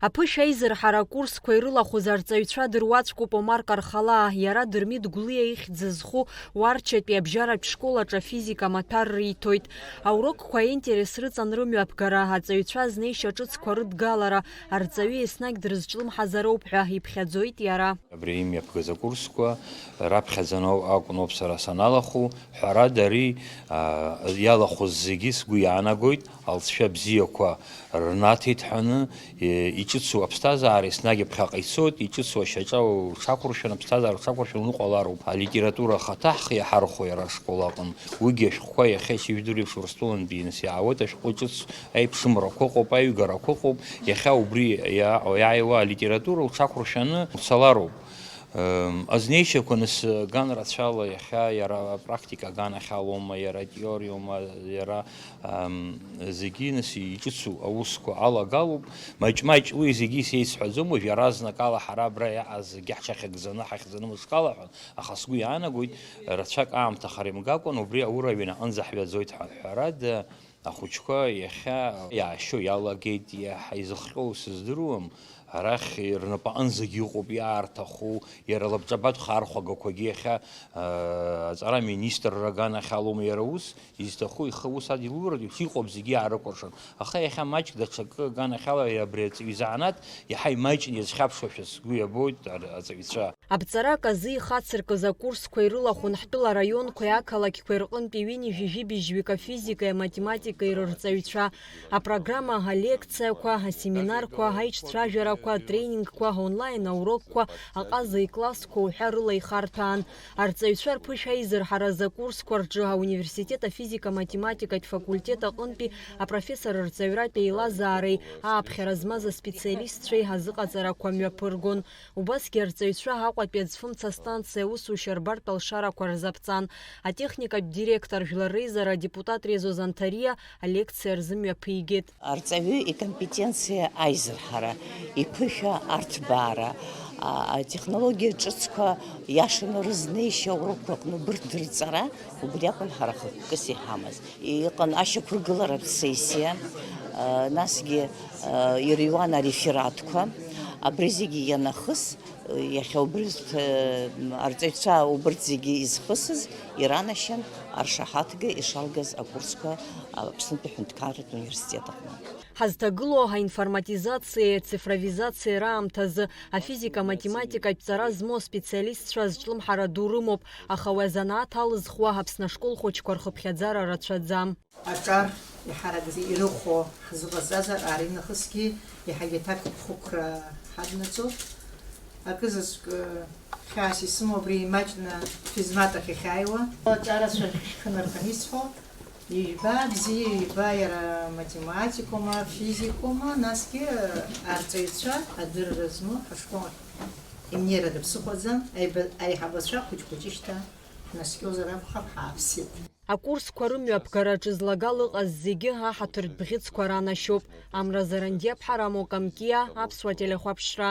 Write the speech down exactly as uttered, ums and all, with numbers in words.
Аԥышәа аизырҳара акурсқәа ирылахәыз арҵаҩцәа дыруаӡәкуп Омар Кархалаа, иара Дырмит Гәлиа ихьӡ зху Уарчатәи абжьаратә школ аҿы афизика амаҭәар риҭоит. Аурокқәа аинтерес рыҵан рымҩаԥгара, аҵаҩцәа азнеишьа ҿыцқәа рыдгалара, арҵаҩы еснагь дрызҿлымҳазароуп ҳәа иԥхьаӡоит иара. Абри имҩаԥгаз акурсқәа раԥхьаӡаны акәын ауп сара саналахәу. Ҳәарада, ари, а, иалахәыз зегьы сгәы иаанагоит, алҵшәа бзиақәа рнаҭеит ҳәаны, е, иҿыцу аԥсҭазаара еснагь ԥхьаҟа ицоит, иҿыцу ашьаҿа уҽақәыршәаны, аԥсҭазаара уҽақәыршәаны уныҟәалароуп. Алитература ахаҭа ҳхы иаҳархәо иара ашкол аҟын. Уигьы ашәҟәқәа иахьа ишыжәдыруеиԥш Урыстәылантәи иныс иаауеит, ашәҟәы ҿыц аиԥшымрақәа ыҟоуп, аҩгарақәа ыҟоуп, иахьа убри иа-, иааиуа алитература уҽақәыршәаны уцалароуп. Ем, азнеишьақәа нас ган рацәала иахьа иара апрактика аганахьалоума, иара атеориоума, иара, ем, зегьы нас иҿыцу аусқәа алагалоуп. Маҷ-маҷ уи зегьы исеицҳәаӡом, уажә иаразнакала ҳара абра иаҟаз зегьы ҳҽахьагӡаны, ҳахьӡаны мышкала ҳәа, аха сгәы иаанагоит, рацәак аамҭа хара имгакәан, убри аура ҩнаҟынӡа ҳҩаӡоит ҳәа. Ҳәарада, ахәыҷқәа иахьа иаашьо иалагеит, иаҳа изыхҟьоу сыздыруам, арахь рнапаҟынӡагьы иҟоуп иаарҭаху, иара лабҿабатә хаархәагақәагьы иахьа, аа, аҵара министрра аганахьалоума иара ус, изҭаху ихы аус адилулартә еиԥш иҟоуп зегьы иаарыкәыршан. Аха иахьа маҷк даҽакы аганахьала абри аҵаҩ изанааҭ иаҳа имаҷны иазхьаԥшуашәа сгәы иабоит ар-, аҵаҩцәа. Аԥҵарак азы ихацыркыз акурсқәа ирылахәын ҳтәыла араионқәеи ақалақьқәеи рҟынтәи ҩынҩажәи жәибжьҩык афизикеи аматематикеи рырҵаҩцәа. Апрограмма алекциақәа, асеминарқәа, аиҿцәажәарақәа, атренингқәа, аонлайн аурокқәа, аҟаза иклассқәа уҳәа рыла ихарҭәаан. Арҵаҩцәа рԥышәа аизырҳаразы акурсқәа рҿы ауниверситет афизика-математикатә факультет аҟынтәи апрофессор рҵаҩратә еилазаареи ааԥхьара змаз аспециалистцәеи азыҟаҵарақәа мҩаԥыргон. Убасгьы арҵаҩцәа Аҟәатәи аӡфымца астанциа аусушьа рбартә алшарақәа рзаԥҵан. Атехникатә директор, жәлар реизара адепутат Резо Занҭариа алекциа рзымҩаԥигеит. Арҵаҩы икомпетенциа аизырҳара, иԥышәа арҭбаара, а, атехнологиа ҿыцқәа иашаны рызнеишьа аурокқәа аҟны убырҭ дырҵара, убри акәын ҳара хықәкыс иҳамаз. Иҟан ашьақәыргыларатә сессиа, а, насгьы, а, ирыҩуан арефератқәа. Абри зегьы ианахыс, иахьа убырҭ, э, арҵаҩцәа убырҭ зегьы изхысыз иранашьан аршаҳаҭга ишалгаз акурсқәа Аԥснытәи аҳәынҭқарратә университет аҟны. Ҳазҭагылоу аинформатизациеи ацифровизациеи раамҭазы афизика-математикатә ҵара змоу аспециалистцәа азҿлымҳара ду рымоуп, аха уи азанааҭ алызхуа Аԥсны ашкол хәыҷқәа рхыԥхьаӡара рацәаӡам. Аҿар иҳаракӡа ирыхәо ҳзыҟазҵазар, ара инахысгьы иаҳагьы аҭакԥхықәра ҳаднаҵоуп. Акызаҵәык, э, хьаас исымоу абри имаҷны физмат ахь иахьааиуа. Аҿарацәа шәхынархан исҳәо, ижәба бзиа, ижәба иара математикоума, физикоума, насгьы, э, арҵаҩцәа адырра змоу ҳашкол ахь имнеира даԥсыхәаӡам, аиба-, аиҳабацәа хәыҷ-хәыҷышьҭа ҳнаскьозар акәхап, ҳааԥсеит. Акурсқәа рымҩаԥгараҿы злагала ыҟаз зегьы аҳаҭыртә бӷьыцқәа ранашьоуп. Амра Зарандиаԥҳа, Рамо Камкиа, Аԥсуа телехәаԥшра.